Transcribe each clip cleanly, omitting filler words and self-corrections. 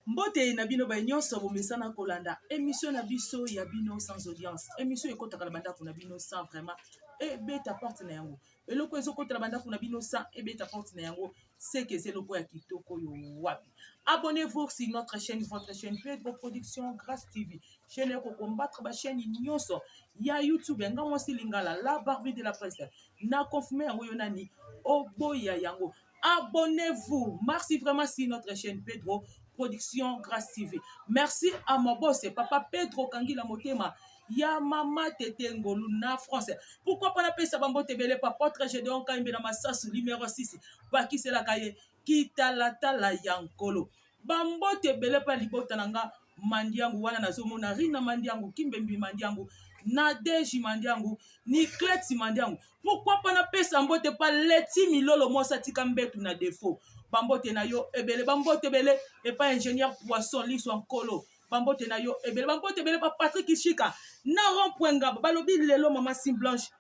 Mbote na bino baye nyonso bomesana kolanda émission na biso ya bino sans audience. Émission ekotaka na bandako na bino sans vraiment ebeta porte na yango. Eloko ezokota na bandako na bino sans ebeta porte na yango, c'est que eza eloko ya kitoko oyo wapi. Abonnez-vous sur notre chaîne, votre chaîne Pedro Production Grâce TV. Chaîne ya combattre ba chaîne nyonso ya YouTube ya nga mwasi Lingala, la Barbie de la presse. Na confirmer yango yo nani oboya yango. Abonnez-vous. Merci vraiment sur notre chaîne Pedro Production Grâce TV. Merci à mon boss, Papa Pedro Kangila Motema. Ya mama Tete Ngolu na France. Pourquoi pas napesa bambote ebele pa Potre Gédéon Kaimbe na Masasu numéro 6. Bakiselaka ye kitalatala ya nkolo. Bambote ebele pa libota na nga Mandiangu wana nazomona Rina Mandiangu, Kimbembi Mandiangu, Nadeji Mandiangu, Niclette Mandiangu. Pourquoi pas napesa mbote pa Leti Milolo mwasi atika mbetu na défaut. Bambote na yo ebele, bambote ebele epa ingénieur Poisson Liswa Nkolo. Bambote na yo ebele, bambote ebele pa Patrick Ishika na rond point Ngaba. Balobi lelo mama Sim Blanche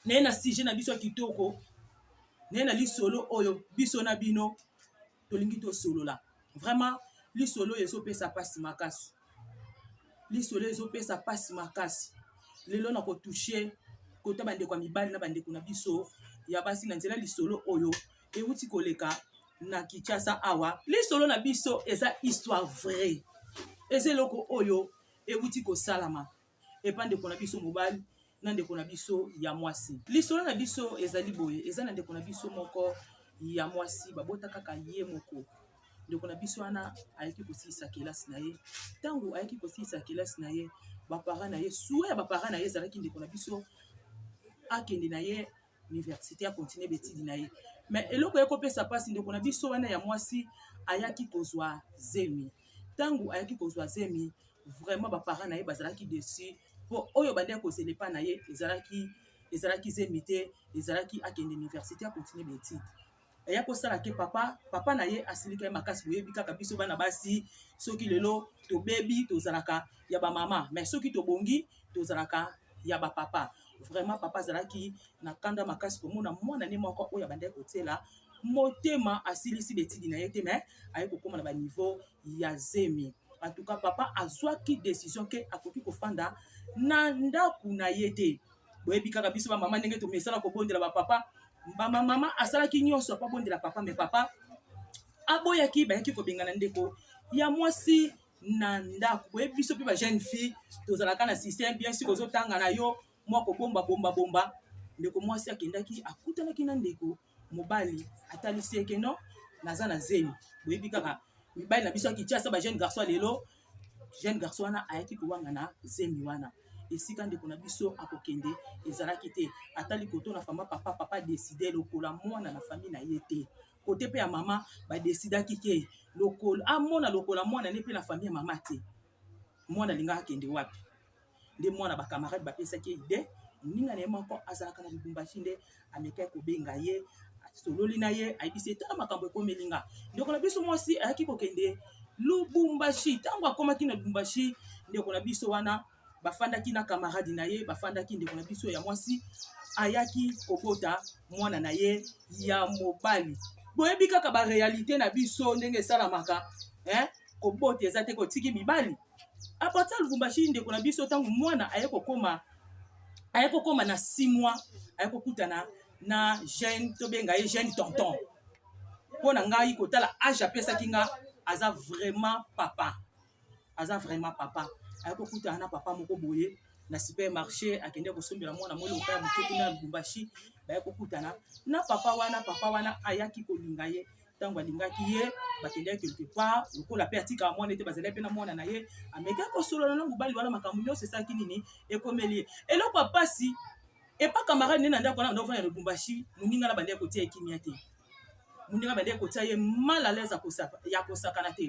naye na sujet na biso ya kitoko, naye na lisolo oyo biso na bino tolingi tosolola. Vraiment lisolo oyo ezopesa pasi makasi, lisolo ezopesa pasi makasi. Lelo na kotouche kota bandeko ya mibali na bandeko na biso ya basi na nzela lisolo oyo euti koleka na Kinshasa awa. Lisolo na biso eza histoire vraie, eza eloko oyo euti kosalama epa ndeko na biso mobali na ndeko na biso ya mwasi. Lisolo na biso ezali boye, eza na ndeko na biso moko ya mwasi babota kaka ye moko. Ndeko na biso wana ayaki kosilisa kelasi na ye. Ntango ayaki kosilisa kelasi na ye, baparent na ye, souhait ya baparent na ye ezalaki ndeko na biso akende na ye université, akontinue betidi na ye. Mais eloko ye kopesa mpasi, ndeko na biso wana ya mwasi ayaki kozwa zemi. Ntango ayaki kozwa zemi, vraiment baparent na ye bazalaki déçus mpo oyo bandeki kozela epai na ye ezalaki zemi te, ezalaki akende université akontinue betide. Eya kosala ke papa na ye asilika ye makasi. Boyebi kaka biso bana basi, soki lelo tobebi tozalaka ya bamama, mais soki tobongi tozalaka ya bapapa. Vraiment papa azalaki na kanda makasi komona mwana ne moko oyo abandaki kotiela motema asilisi betidi na ye te, mais aye kokóma na baniveau ya zemi. En tout cas papa azwaki décision ke akoki kofanda na ndako na ye te. Boyebi kaka biso bamama ndenge tomesana kobondela bapapa. Bamama asalaki nyonso po abondela papa, mais papa aboyaki. Bayaki kobengana ndeko ya mwasi na ndako. Boyebi biso mpe bajeune fille tozalaka na système, bien sûr ozotanga na yo mwa kobomba bomba bomba. Ndeko mwasi akendaki akutanaki na ndeko mobali, atalisi ye ke non, naza na zemi. Boyebi kaka mibali na biso ya Kinshasa, ba jeune garçon. Lelo jeune garçon wana ayaki kowanga na zemi wana. Esika ndeko na biso akokende ezalaki te. Atali koto na fama papa, papa décide lokola mwana na famille na ye te. Kote mpe ya mama badesidaki ke lokola amona lokola mwana ne mpe na famille ya mama te. Mwana alingaka akende wapi? Nde mwana bacamarade bapesaki ye idée. Moninga na ye moko azalaka na Lubumbashi, nde amekaki kobenga ye, asololi na ye, ayebisi ye tala makambo ekomeli nga. Ndeko na biso mwasi ayaki kokende Lubumbashi. Ntango akomaki na Lubumbashi, ndeko na biso wana bafandaki na camarade na ye, bafandaki. Ndeko na biso ya mwasi ayaki kobota mwana na ye ya mobali. Boyebi kaka baréalité na biso ndenge esalamaka, eh? Kobota eza te, kotiki mibali à partir ya Lubumbashi. Ndeko na biso, ntango mwana aye kokoma na 6 mois, aye kokutana na jeune, tobenga ye jeune tonton. Mpo na ngai kotala age apesaki nga, aza vraiment papa, aza vraiment papa. Aye kokutana na papa moko boye na supermarché, akende kosombela mwana moloka ya moke kuna ya Lubumbashi. Baye kokutana na papa wana. Papa wana ayaki kolinga ye. Ntango alingaki ye, bakendaki quelque part. Lokola mpe atikaka mwana ete bazalaki mpe na mwana na ye, amekaki kosolola na mobali wana. Makambo nyonso esalaki nini, ekomeli ye eloko ya pasi epa camarade nde na ndako wana. Bandako na Lubumbashi, moninga na bandeki kotia ekimia te, moninga bandeki kotia ye mal à l'aise ya kosakana te.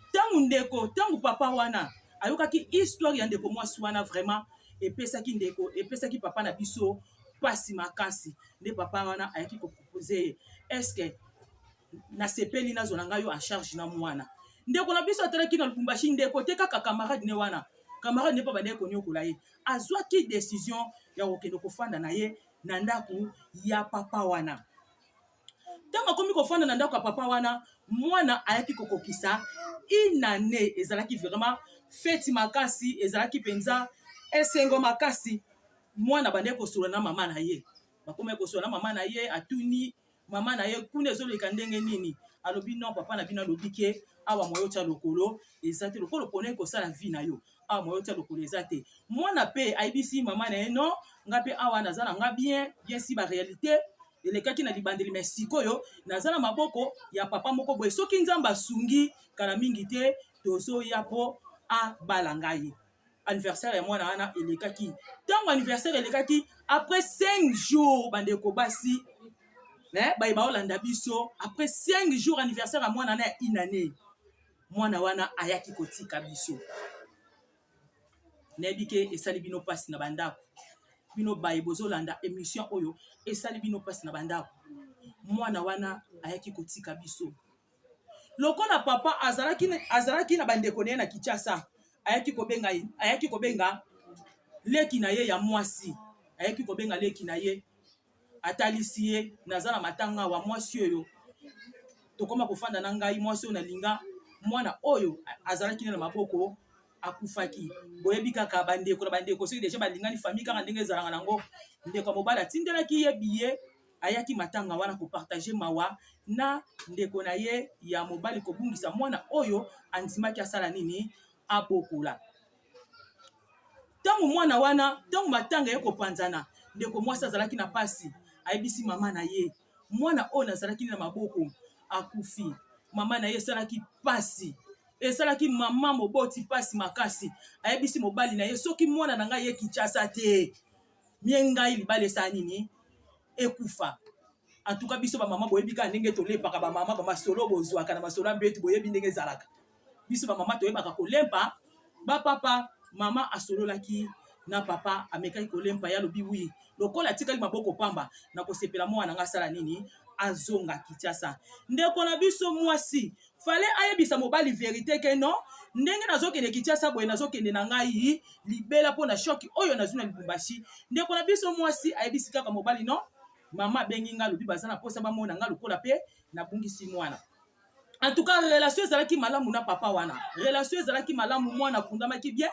Ntango ndeko, ntango papa wana ayokaki histoire ya ndeko mwasi wana, vraiment epesaki ndeko, epesaki papa na biso mpasi makasi. Nde papa wana ayaki kopropose ye: est-ce nasepeli, nazwa na ngai yo en charge na mwana? Ndeko na biso atalaki na Lubumbashi ndeko te, kaka camarade ne wana. Camarade ne mpo bandeki konyokola ye, azwaki décision ya kokende kofanda na ye na ndako ya papa wana. Ntango akomi kofanda na ndako ya papa wana, mwana ayaki kokokisa une année. Ezalaki vraiment feti makasi, ezalaki mpenza esengo makasi. Mwana bandaki kosolola na mama na ye, bakomaki kosolola na mama na ye. Atuni mama na ye: "Kuna ezoleka ndenge nini?" Alobi: "Non, papa na bino alobi ke awa moyo otya lokolo eza te, lokolo pona ekosala vie na yo awa, moyo otya lokolo eza te." Mwana mpe ayebisi mama na ye: "Non, nga mpe awa naza na nga bien bien." Si baréalité elekaki na libandeli, me sikoyo naza na maboko ya papa moko boye. Soki Nzambe asungi, kala mingi te tozoya mpo abala ngai. Anniversaire ya mwana wana elekaki. Ntango anniversaire elekaki, après 5 jours, bandeko basi baye baolanda biso, après 5 jours anniversaire ya mwana wana ya une année, mwana wana ayaki kotika biso. Nayebi ke esali bino mpasi na bandako. Bino baye bozolanda émission oyo, esali bino mpasi na bandako. Mwana wana ayaki kotika biso. Lokola papa azalaki na bandeko na ye na Kinshasa, ayaki kobenga leki na ye ya mwasi. Ayaki kobenga leki na ye, atalisi ye: "Naza na matanga awa, mwasi oyo tokóma kofanda na ngai, mwasi oyo nalinga, mwana oyo azalaki na maboko akufaki." Boyebi kaka bandeko na bandeko, soki déjà balingani, famille kaka ndenge ezalaka nango. Ndeko ya mobali atindelaki ye biye, ayaki matanga wana kopartager mawa na ndeko na ye ya mobali, kobungisa mwana oyo andimaki asala nini, abokola. Ntango mwana wana, ntango matanga ye kopanzana, ndeko mwasi azalaki na pasi. Ayebisi mama na ye: "Mwana oyo nazalaki na maboko akufi." Mama na ye esalaki pasi, esalaki mama moboti pasi makasi. Ayebisi mobali na ye: "Soki mwana na ngai ye Kinshasa te, mie ngai libala esala nini, ekufa." En tout cas, biso bamama, boyebi kaka ndenge tolepaka. Bamama, bamasolo bozwaka na masolo ya mbetu, boyebi ndenge ezalaka. Biso bamama toyebaka kolempa bapapa. Mama asololaki na papa, amekaki kolempa ye. Alobi: "Oui, lokola atikali maboko pamba, na kosepela mwana nga asala nini, azonga Kinshasa." Ndeko na biso mwasi fale ayebisa mobali vérité ke non, ndenge nazokende Kinshasa boye, nazokende na ngai libela mpo na choc oyo nazwi na Lubumbashi. Ndeko na biso mwasi ayebisi kaka mobali: "Non, mama abengi nga, alobi baza na mposa bamona nga, lokola mpe nabungisi mwana." En tout cas, relation ezalaki malamu na papa wana, relation ezalaki malamu. Mwana akundamaki bien,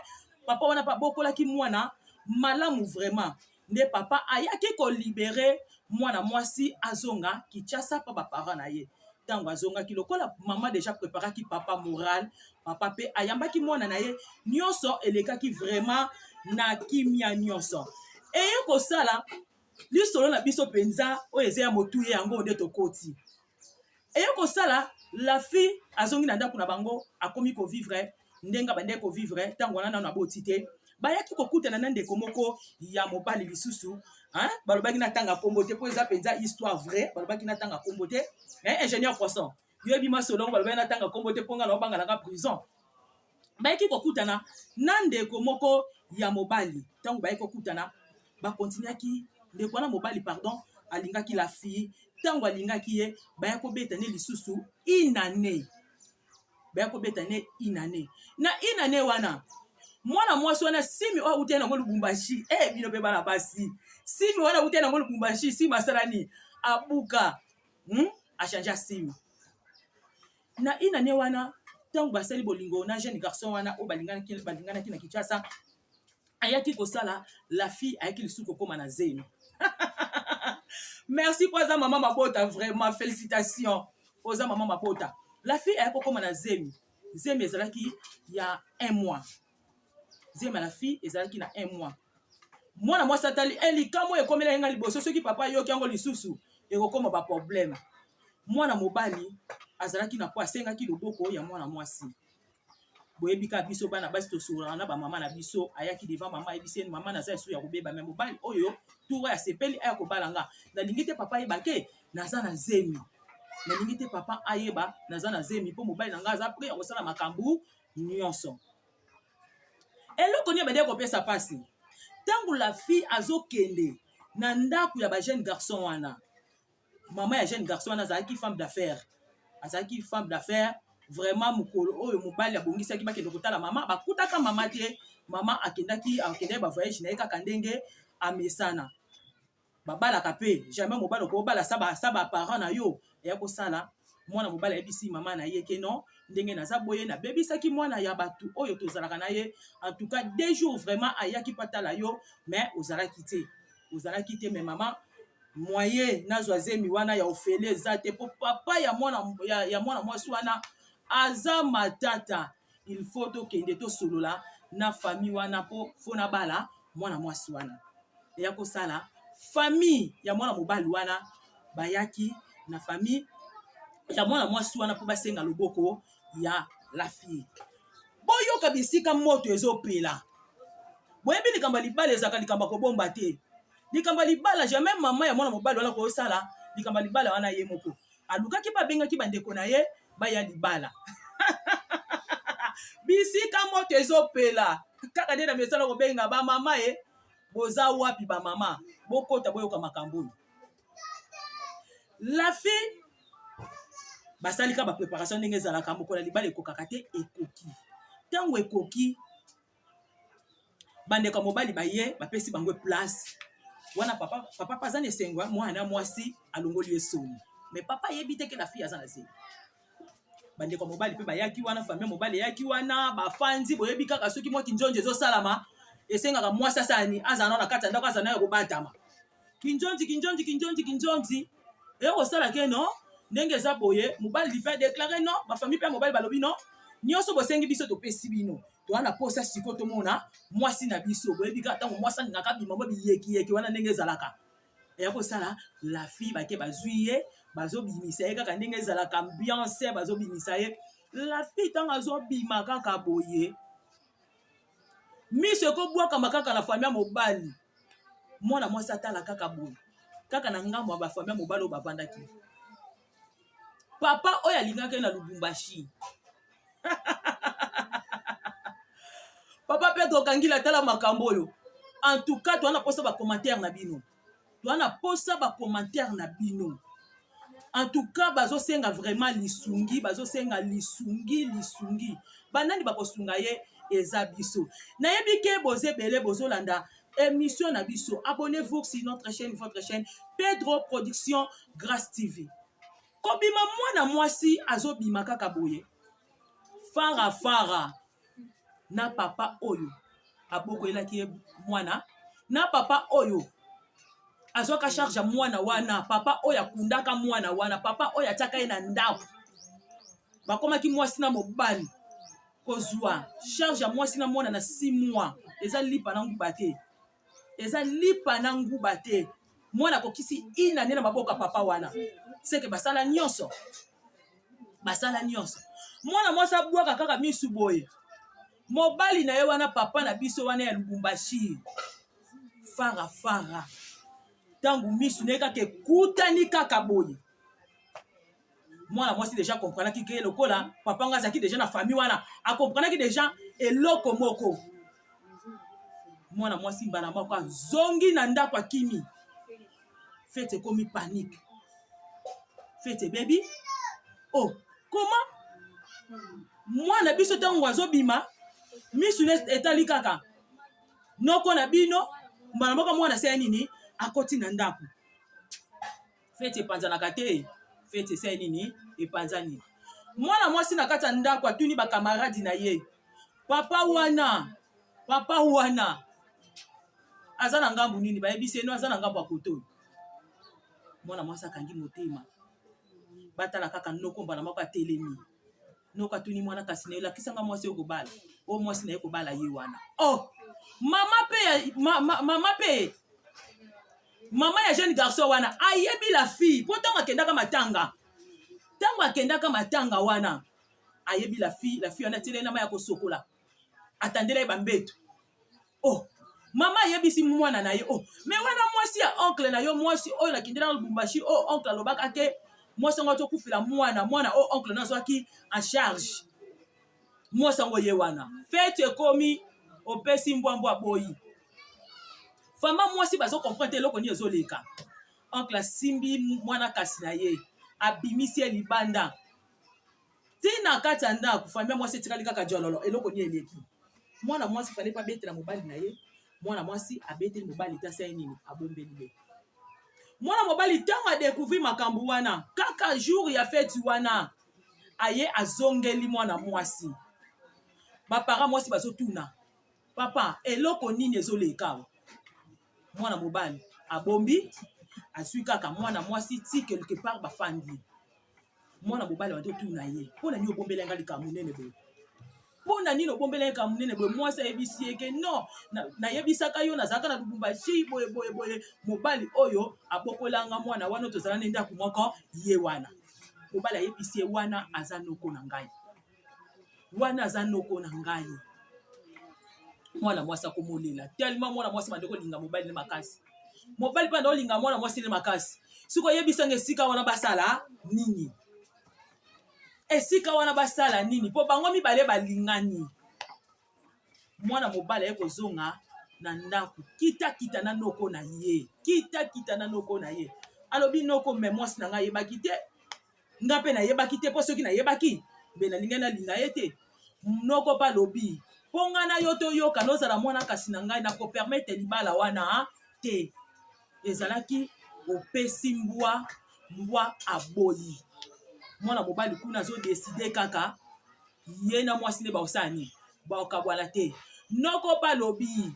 papa wana mpe abokolaki mwana malamu vraiment. Nde papa ayaki kolibérer mwana mwasi azonga Kinshasa mpa baparent na ye. Ntango azongaki, lokola mama déjà préparaki papa moral, papa mpe ayambaki mwana na ye. Nyonso elekaki vraiment na kimia nyonso. Eye kosala lisolo na biso mpenza oyo eza ya motuye, yango nde tokoti. Eye kosala, la fille azongi na ndako na bango, akomi kovivre ndenge abandaki kovivre. Ntango wana nano aboti te. Bayaki kokutana na ndeko moko ya mobali lisusu. Balobaki natanga nkombo te mpo eza mpenza histoire vrai. Balobaki natanga nkombo te. Ingénieur Poisson, yoyebi masolongo. Balobaki natanga nkombo te mpo nga na obanga nanga prison. Bayaki kokutana na ndeko moko ya mobali. Ntango bayaki kokutana, bakontinuaki. Ndeko wana mobali, pardon, alingaki la fille. Ntango alingaki ye, baya kobeta ne lisusu une année. Baya kobeta ne une année. Na une année wana, mwana mwasi wana, simi oyo awuti nango Lubumbashi, e bino mpe bana basi, simi wana awuti nango Lubumbashi, simi asala nini? Abuka, Achanger simi. Na une année wana, ntango basali bolingo na jeune garçon wana oyo balinganaki na Kinshasa, ayaki kosala, la fille ayaki lisusu kokóma na zemi. Merci mpo aza mama mabota, vraiment félicitation, oza mama mabota. La fille ayaki kokóma na zemi. Zemi ezalaki ya un mois. Zemi ya la fille ezalaki na un mois. Mwana mwasi atali e likambo ekomela ye nga liboso, soki papa ayoki yango lisusu, ekokóma baproblème. Mwana mobali azalaki na po asengaki loboko ya mwana mwasi. Boyebi kaka biso bana basi tosololaka na bamama na biso. Ayaki devant mama, ayebisi ye: "Mama, naza esu ya kobeba, me mobali oyo tour oyo asepeli aya kobala nga. Nalingi te papa ayeba ke naza na zemi, nalingi te papa ayeba naza na zemi, mpo mobali na nga aza prêt ya kosala makambo nyonso." Eloko nini ebandeki kopesa mpasi? Ntango la fille azokende na ndako ya bajeune garçon wana, mama ya jeune garçon wana azalaki femme d'affaires, azalaki femme d'affaires vraiment. Mokolo oyo mobali abongisaki bakende kotala mama, bakutaka mama te. Mama akendaki bavoyage na ye kaka ndenge amesana. Babalaka mpe jamais mobali okobala sa baparent na yo. Eya kosala mwana mobali ayebisi mama na ye ke non, ndenge naza boye, nabebisaki mwana ya bato oyo tozalaka na ye. En tout cas 2 jours vraiment ayaki mpo atala yo, mais ozalaki te, ozalaki te. Mais mama, moyen nazwa zemi wana ya ofele eza te, mpo papa ya mwana mwasi wana aza matata. Il faut tokende tosolola na famille wana, mpo faut nabala mwana mwasi wana. Eya kosala famille ya mwana mobali wana bayaki na famille ya mwana mwasi wana mpo basenga loboko ya la fille. Boyoka bisika moto ezopela. Boyebi, likambo ya libala ezalaka likambo ya kobomba te. Likambo ya libala, jamais mama ya mwana mobali wana kosala likambo ya libala wana ye moko. Alukaki mpe abengaki bandeko na ye baya libala. Bisika moto ezopela kaka nde na mesala kobenga bamama ye: "Boza wapi bamama? Bokota, boyoka makambo oyo." La fille, basali ka bapréparation ndenge ezalaka. Mokolo ya libala ekokaka te, ekoki. Ntango ekoki, bandeko ya mobali baye, bapesi bango place wana. Papa, papa mpe aza na esengo, mwana mwasi alongoli ye soni, mais papa ayebi te ke la fille aza na zemi. Bandeko ya mobali mpe bayaki wana, famille mobali eyaki wana, bafandi. Boyebi kaka, soki mwa kinjonjo ezosalama, esengaka mwasi asani azala nao na kati ya ndako, azala nayo kobatama. Kinjonzi, kinjonzi, kinjonzi, kinjonzi eyo kosala ke non, ndenge eza boye, mobali mpe adéclarer non, bafamille mpe ya mobali balobi non, nyonso bosengi biso topesi bino, toza na posa sikoyo tomona mwasi na biso. Boyebi kaka, ntango mwasi alingaka bima, mwa biyekiyeki wana ndenge ezalaka, eya kosala la fille bake bazwi ye, bazobimisa ye kaka ndenge ezalaka, ambiance, bazobimisa ye. La fille, ntango azobima kaka boye, miso ekobwakama kaka na famille ya mobali. Mwana mwasi atala kaka boye, kaka na ngambo ya bafamille ya mobali oyo bavandaki, papa oyo alingaki ye na Lubumbashi, papa Pedro Kangila. Tala makambo oyo. En tout cas, toza na posa bacommentaire na bino, toza na posa bacommentaire na bino. En tout cas, bazosenga vraiment lisungi, bazosenga lisungi, lisungi. Banani bakosunga ye? Eza biso. Nayebi ke boza ebele bozolanda émission na biso. Abonnez-vous sur notre chaîne, votre chaîne, Pedro Production Grâce TV. Kobima, mwana mwasi azobima kaka boye, fara fara na papa oyo abokoyelaki ye mwana, na papa oyo azwaka charge ya mwana wana, papa oyo akundaka mwana wana, papa oyo atiaka ye na ndako. Bakomaki mwasi na mobali. Kozwa charge ya mwasi na mwana na 6 mois eza lipa na nguba te, eza lipa na nguba te. Mwana akokisi ina nde na maboko ya papa wana, seke basala nyonso, basala nyonso. Mwana mwasi abwaka kaka misu boye, mobali na ye wana, papa na biso wana ya Lubumbashi, fara fara. Ntango misu na ye kaka ekutani kaka boye, mwana mwasi déjà comprenaki ke lokola papa ngo azalaki déjà na famille wana, acomprenaki déjà eloko moko. Mwana mwasi mbala moko azongi na ndako, akimi. Fête ekomi panique, fête ebebi. Oh, comment mwana biso ntango azobima, misu etali kaka noko na bino. Mbala moko mwana asala nini? Akoti na ndako. Fête epanzanaka te, fête esali nini? Epanzani. Mwana mwasi na kati ya ndako atuni bakamaradi na ye: "Papa wana, papa wana aza na ngambu nini?" Bayebisi ye: "No, aza na ngambu ya koto." Mwana mwasi akangi motema, batala kaka noko. Mbala moko atelemi. Noko atuni mwana: "Kasi na elakisanga mwasi oyo kobala oyo?" Mwasi na ye kobala ye wana. Oh, mama mpe mama mpe mama ya jeune garçon wana ayebi la fille, mpo ntango akendaka matanga, ntango akendaka matanga wana, ayebi la fille. La fille wana atiela ye na mai ya kosokola, atandela ye bambeto. Oh, mama ayebisi mwana na ye: "Oh, mais wana mwasi ya oncle na yo, mwasi oyo nakendela na Lubumbashi, oyo oncle alobaka ke mwasi yango atokufela mwana, mwana oyo oncle nazwaki en charge, mwasi yango ye wana." Fête ekomi, opesi mbwambwa boyi. Fama mwasi bazocomprendre te eloko nini ezoleka. Oncle asimbi mwana kasi na ye, abimisi ye libanda ntina kati ya ndako. Famille mwasi etikali kaka jololo, eloko nini eleki? Mwana mwasi fallait mpe abetela mobali na ye. Mwana mwasi abeteli mobali te. Asali nini? Abombeli ye. Mwana mobali ntango adecouvrir makambo wana, kaka jour ya feti wana aye azongeli mwana mwasi. Bapara mwasi bazotuna, papa, eloko nini ezoleka awa? Mwana mobali abombi, azwi kaka mwana mwasi ti quelque part bafandi. Mwana mobali abandi otuna ye, mpo na nini obombela nga likambo monene boye? Mpo na nini obombela ye likambo monene boye? Mwasi ayebisi ye ke non, nayebisaka yo nazalaka na Lubumbashi boye boye boye. Mobali oyo abokolanga mwana wana, tozala na ndako moko, ye wana. Mobali ayebisi ye, wana aza noko na ngai, wana aza noko na ngai. Mwana mwasi akomolela tellement. Mwana mwasi bande kolinga mobali ne makasi, mobali mpe ande kolinga mwana mwasi ne makasi. Soki oyebisanga esika wana basala nini, esika wana basala nini, mpo bango mibale balingani. Mwana mobali aye kozonga na ndako, kitakita na noko na ye, kitakita na noko na ye. Alobi, noko, me mwasi na ngai ayebaki te, nga mpe nayebaki te, mpo soki nayebaki mbe nalingai nalinga ye te. Noko mpe alobi, mpo ngai na yo toyoka, nozala mwana kasi na ngai, nakopermettre libala wana te. Ezalaki opesi mbwa, mbwa aboyi. Mwana mobali kuna azodécider kaka ye na mwasi nde baosala nini, bakabwana te. Noko mpe alobi,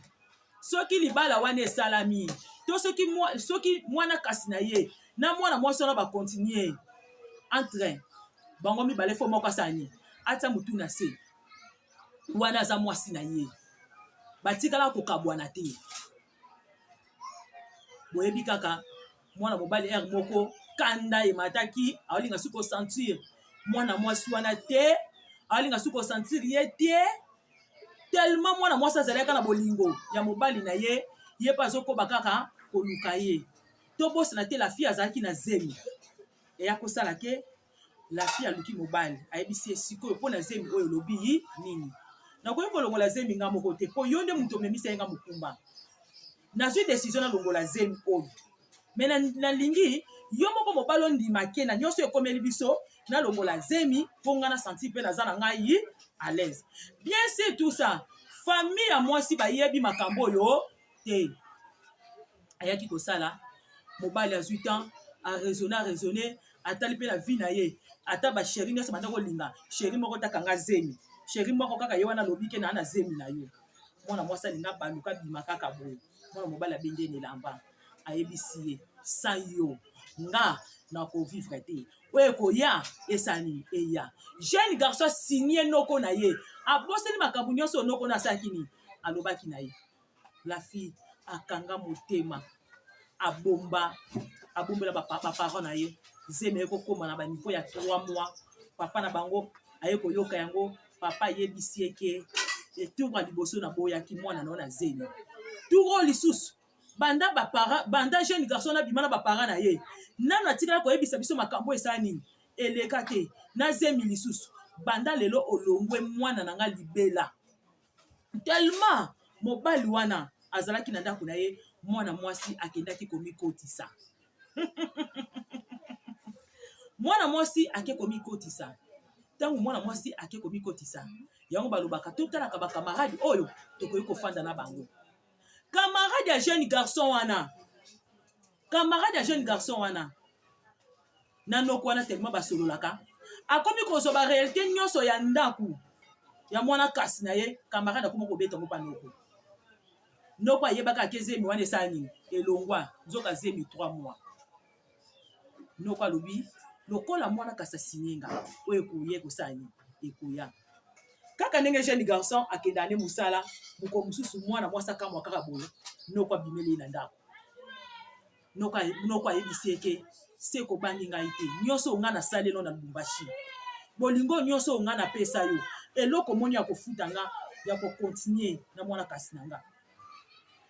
soki libala wana esalami to soki mwana kasi na ye na mwana mwasi wana bacontinuer entre bango mibale, fo moko asala nini? Atia motu na se. Wana aza mwasi na ye, batikala kokabwana te. Boyebi kaka mwana mobali ere moko kanda emataki, aolinga soki kosentir mwana mwasi wana te, aolinga soki kosentir ye te, tellement mwana mwasi azalaki na bolingo ya mobali na ye. Ye mpe azokoba kaka koluka ye. Tobosana te, la fille azalaki na zemi. Eya kosala ke la fille aluki mobali, ayebisi ye, sikoyo mpo na zemi oyo olobi nini? Nakoki kolongola zemi nga moko te, mpo yo nde moto omemisa ye nga mokumba. Nazwi décision nalongola zemi oyo, me nalingi yo moko mobali ondima ke na nyonso ekomeli biso, nalongola zemi mpo nga na sentir mpe naza na ngai à l'aise. Bien sûr, tout ça, famille ya mwasi bayebi makambo oyo te. Ayaki kosala, mobali azwi temps, araisonner, araisonner, atali mpe na vie na ye, ata bachéri nyonso banda kolinga, chéri moko takanga zemi, chéri moko kaka ye wana alobi ke naa na zemi na yo. Mwana mwasi alinga baluka bima kaka boye, mwana mobali abendi ye na elamba, ayebisi ye, sa yo nga nakovivre te, oyo ekoya esala nini eya. Jeune garçon asigne noko na ye, abosani makambo nyonso noko na asalaki nini, alobaki na ye. La fille akanga motema, abomba, abombela baparent na ye zemi. Aye kokóma na baniveau ya 3 mois, papa na bango aye koyoka yango. Papa ayebisi ye ke etour ya liboso naboyaki mwana na yo na zemi, tour oyo lisusu, banda baparent, banda jeune garçon nabima na baparent na ye, nano atikala koyebisa biso makambo esala nini eleka te na zemi lisusu. Banda lelo olongwe mwana na nga libela. Tellement mobali wana azalaki na ndako na ye, mwana mwasi akendaki komikotisa. Mwana mwasi ake komikotisa. Ntango mwana mwasi ake komikotisa, yango balobaka totalaka bacamarade oyo tokoki kofanda na bango. Camarade ya jeune garçon wana, camarade ya jeune garçon wana na noko wana, tellement basololaka, akomi kozwa baréalité nyonso ya ndako ya mwana kasi na ye. Camarade akomi kobeta ngo mpa noko. Noko ayebaka ake zemi wana esala nini, elongwa, nzoka zemi 3 mois. Noko alobi, lokola mwana kasi asinyenga, oyo ekoya ekosala nini, ekoya kaka. Ndenge jeune garçon akenda ne mosala, mokolo mosusu mwana mwasi akamwa kaka boye, noko abimeli ye na ndako. Noko ayebisi ye ke se kobangi ngai te, nyonso oyo ngai nasaleli na Lubumbashi, bolingo nyonso oyo ngai napesa yo, eloko moni ya kofuta nga ya kocontinuer na mwana kasi na nga,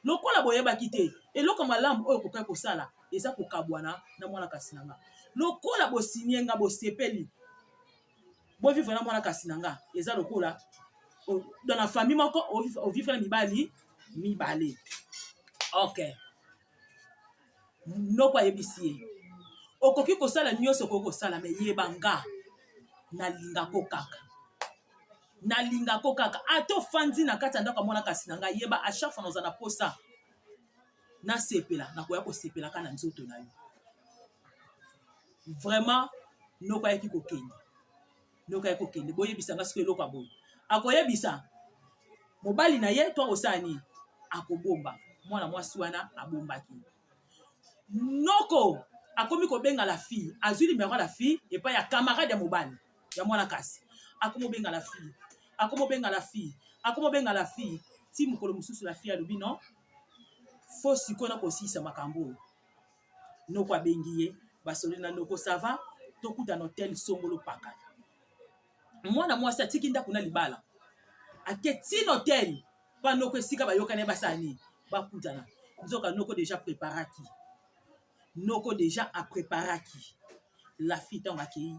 lokola boyebaki te, eloko malamu oyo kokaki kosala eza kokabwana na mwana kasi na nga. Lokola bosinye nga, bosepeli bovivre na mwana kasi na nga, eza lokola dans la famille moko ovivre na mibali mibale. Ok, noko ayebisi ye, okoki kosala nyonso okoki kosala, me yeba nga nalingako kaka, nalingako kaka. Ata ofandi na kati ya ndako ya mwana kasi na ngai, yeba à chaque fois naza na posa nasepela, nakoya kosepelaka na nzoto na yo. Vraiment noko ayaki kokende, noko ayaki kokende. Boyebisa nga soki eloko ya boye akoyebisa mobali na ye to akosala nini? Akobomba mwana mwasi wana. Abombaki. Noko akomi kobenga la fille, azwi numero ya la fille epai ya camarade ya mobali ya mwana, kasi akomi obenga la fille, akomi obenga la fille, akomi obenga la fille, ti mokolo mosusu la fille alobi: "Non, faut sikoyo na kosilisa makambo oyo." Noko abengi ye, basoli na noko: "Ça va, tokuta na hotel songolo pakala." Mwana mwasi atiki ndako na libala, ake ti na hotel mpa noko, esika bayokani ye, basala nini, bakutana. Nzoka noko déjà préparaki, noko déjà apréparaki la fille. Ntango akei,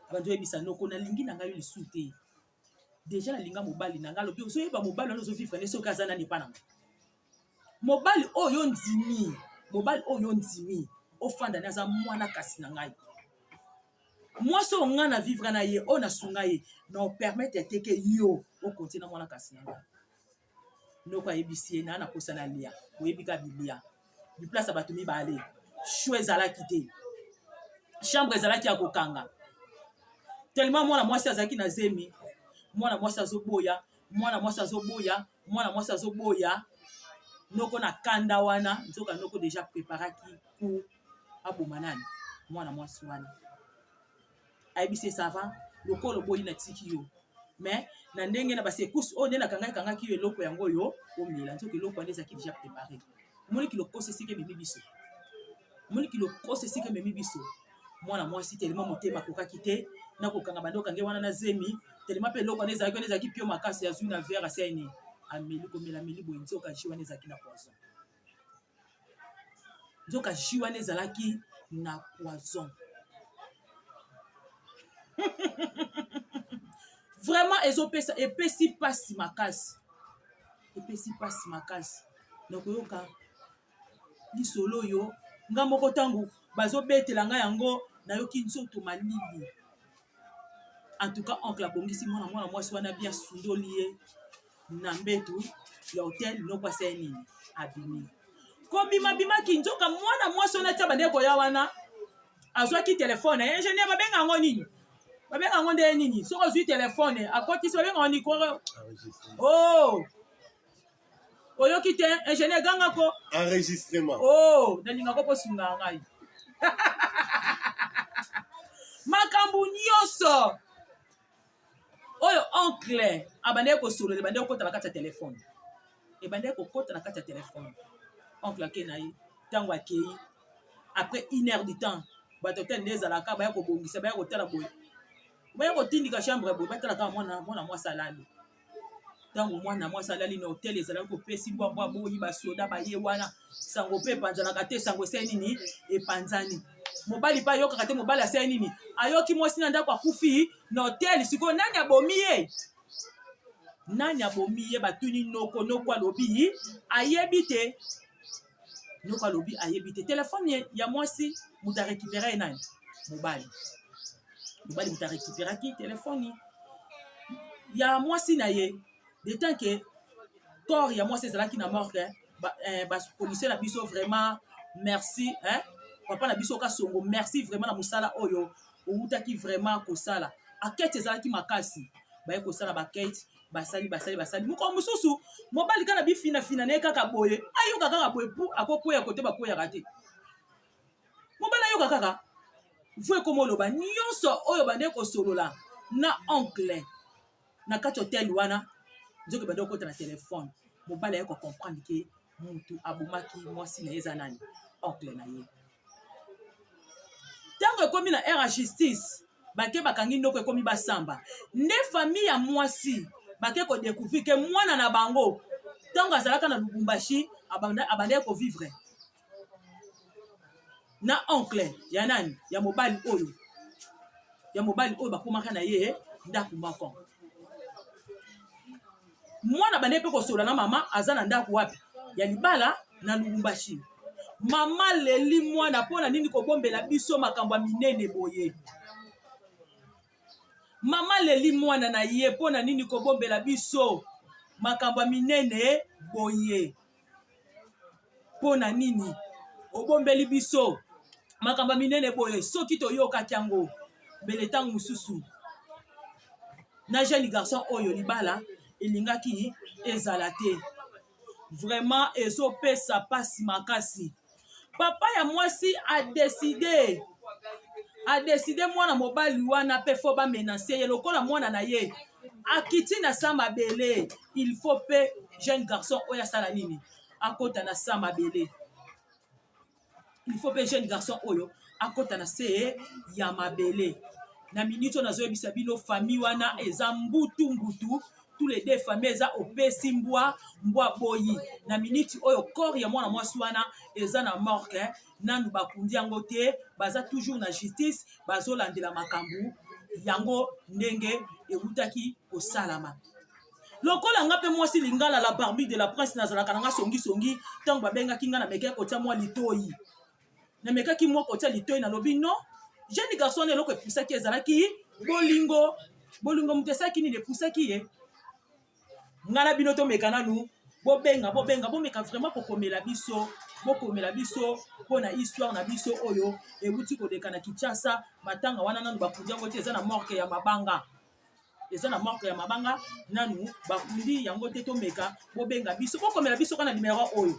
abandi oyebisa noko: "Nalingi na ngai yo lisu te, déjà nalinga mobali na ngai." Alobi: "Ozoyeba mobali wana ozovivre nde soki aza nani epa na ngai? Mobali oyo ndimi, mobali oyo ndimi ofanda ne, aza mwana kasi na ngai. Mwasi oyo ngai na vivre na ye, oyo nasunga ye, na opermettre te ke yo okontie na mwana kasi na ngai." Noko ayebisi ye: "Naa na posa na lia." Oyebi ka bilia biplace ya bato mibale, choix ezalaki te, chambre ezalaki ya kokanga tellement mwana mwasi azalaki na zemi. Mwana mwasi azoboya, mwana mwasi azoboya, mwana mwasi azoboya. Noko na kanda wana, nzoka noko déjà préparaki ku aboma nani, mwana mwasi wana. Ayebisi ye: "Ça va, lokola oboyi, natiki yo, mais na ndenge na basekuse oyo nde nakangaki kangaki yo, eloko yango oyo omela." Nzoka eloko wana ezalaki déjà préparé. Omoniki lokoso esika ememi biso, omoniki lokoso esika ememi biso. Mwana mwasi telema, motema akokaki te na kokanga bande okange wana na zemi telema, mpe eloko wana ezalaki, wana ezalaki pio makasi. Azwi na verre, asali ameli, komela ameli boye, nzoka jus wana ezalaki na poison. Nzoka jus wana ezalaki na poison. Vraiment ezopesa, epesi mpasi makasi, epesi mpasi makasi na koyoka lisolo oyo. Nga moko, ntango bazobetela ngai yango, nayoki nzoto malili. En tout cas, oncle abongisi mwana mwasi wana bien, asundoli ye na mbetu ya hotel. Noko asali nini? Abimi. Kobima bimaki, nzoka mwana mwasi wana tia bande koya wana, azwaki telefone. Ingénieur, babenga yango nini? Babenga yango nde nini? Soki ozwi telefone, akotisi, babenga yango nini? Oh, oyoki te, ingénieur, gangako. Enregistrement. Oh, nalingako mpo sunga ngai. Makambo nyonso oyo oncle abandaki kosolola, ebandaki kokota na kati ya telefone, ebandaki kokota na kati ya telefone. Oncle ake na ye. Ntango akei, après une heure du temps, bato te nde ezalaka baya kobongisa, baya kotala boye, baya kotindika chambre boye, batala kaka mwana mwasi alali. Ntango mwana mwasi alali na hotel, ezalaki kopesi mbwambwa boyi, basoda baye wana, sango mpe epanzanaka te. Sango esali nini? Epanzani. Mobali mpe ayokaka te. Mobali asali nini? Ayoki mwasi na ndako akufi na hotel. Sikoyo nani abomi ye? Nani abomi ye? Batuni noko. Noko alobi ayebi te. Noko alobi ayebi te. Telefone ya mwasi, moto arécupéra ye nani? Mobali. Mobali moto arécupéraki telefone ya mwasi na ye. De tant que corps ya mwasi ezalaki na morgue, bapolicier na biso, vraiment merci, hein? Papa na biso Kasongo, merci vraiment na mosala oyo outaki vraiment kosala. Enquête ezalaki makasi, baye kosala baenquête, basali, basali, basali. Mokolo mosusu mobali kaka bifinafina na ye kaka boye, ayoka kaka boye pu akokwea kote bakweyaka te. Mobali ayoka kaka vo ekoma oloba nyonso oyo bande kosolola na oncle na kati hotel wana, nzoki bande kokota na telefone. Mobali aye kocomprendre ke mutu abomaki mwasi na ye eza nani? Oncle na ye. Ntango ekomi na heure ya justice, bake bakangi ndoko, ekomi basamba nde famille ya mwasi bake kodécouvrir ke mwana na bango, ntango azalaka na Lubumbashi, abandaki kovivre na oncle ya nani, ya mobali oyo, ya mobali oyo bakomaka na ye ndako moko. Mwana bande mpe kosolola na mama, aza na ndako wapi ya libala na Lubumbashi. Mama leli mwana: "Mpo na nini kobombela biso makambo ya minene boye?" Mama leli mwana na ye: "Mpo na nini kobombela biso makambo ya minene boye? Mpo na nini obombeli biso?" Makambo ya minene boye, soki toyokaki yango mbele ntango mosusu na jeune garçon oyo libala elingaki ezala te. Vraiment ezopesa mpasi makasi. Papa ya mwasi adécider, adécider mwana mobali wana mpe faut bamenacer ye lokola mwana na ye akiti na sa mabele. Il faut mpe jeune garçon oyo asala nini? Akota na sa mabele. Il faut mpe jeune garçon oyo akota na se ya mabele. Na minute oyo nazoyebisa bino, famille wana eza mbutu mbutu, tous les deux famille eza opesi mbwa, mbwa boyi. Na minute oyo, corps ya mwana mwasi wana eza na morgue, nanu bakundi yango te. Baza toujours na justice, bazolandela makambo yango ndenge ewutaki kosalama. Lokola nga mpe mwasi lingala, la Barbie de la Prince, nazalaka na nga songisongi. Ntango babengaki nga, namekaki kotia mwa litoi, namekaki mwa kotia litoi. Nalobi non, jeune garçon wana, eloko epusaki ezalaki bolingo. Bolingo moto esalaki nini? Epusaki ye. Nga na bino tomeka nanu. Bobenga, bobenga, bomeka vraiment kokomela biso, bokomela biso mpo na histoire na biso oyo ewuti koleka na Kinshasa. Matanga wana nanu bakundi yango te, eza na morgue ya mabanga, eza na morgue ya mabanga, nanu bakundi yango te. Tomeka, bobenga biso, bokomela biso kaka na numero oyo,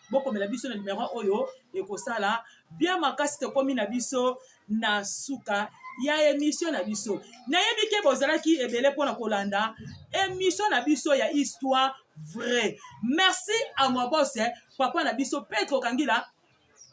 bokomela biso na numero oyo, ekosala bien makasi. Tokomi na biso na suka ya émission na biso. Nayebi ke bozalaki ebele mpona kolanda émission na biso ya histoire vrai. Merci à moi boss, papa na biso Petro Kangila,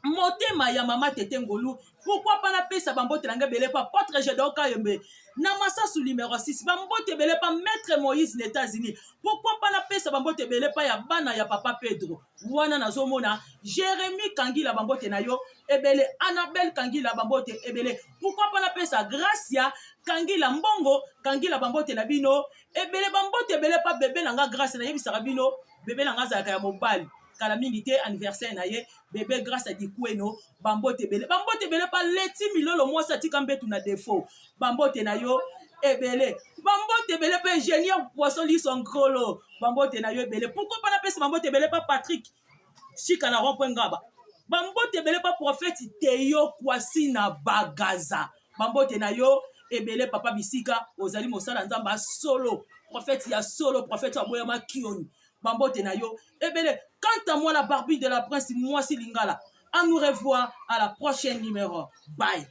motema ya mama Tete Ngolu. Pourquoi pas napesa bambote na ngai ebele pa Apôtre Gédéon Kayembe na Masasu numéro 6, bambote ebele pa Maître Moïse na États-Unis. Pourquoi pas napesa bambote ebele pa ya bana ya papa Pedro wana? Nazomona Jérémi Kangila, bambote na yo ebele. Annabel Kangila, bambote ebele. Pourquoi pas napesa Gracia Kangila, Mbongo Kangila, bambote na bino ebele. Bambote ebele pa bebe na nga Grâce. Nayebisaka bino, bebe na nga azalaka ya mobali, kala mingi te anniversaire na ye. Bebe Grâce Adikweno, bambote ebele. Bambote ebele pa Leti Milolo, mwasi atika mbetu na défaut, bambote na yo ebele. Bambote ebele mpe Ingénieur Poisson Liso Nkolo, bambote na yo ebele. Pourquoi pas napesa bambote ebele pa Patrik Chika na rond-point Ngaba? Bambote ebele pa prophète Teyo Kwasi na Bagaza, bambote na yo ebele papa. Bisika ozali, mosala Nzambe ya solo, prophète ya solo, prophète aboyama kioni, bambote na yo ebele. Quant à moi, la Barbie de la Prince, mwasi lingala, à nous revoir à la prochaine numéro. Bye.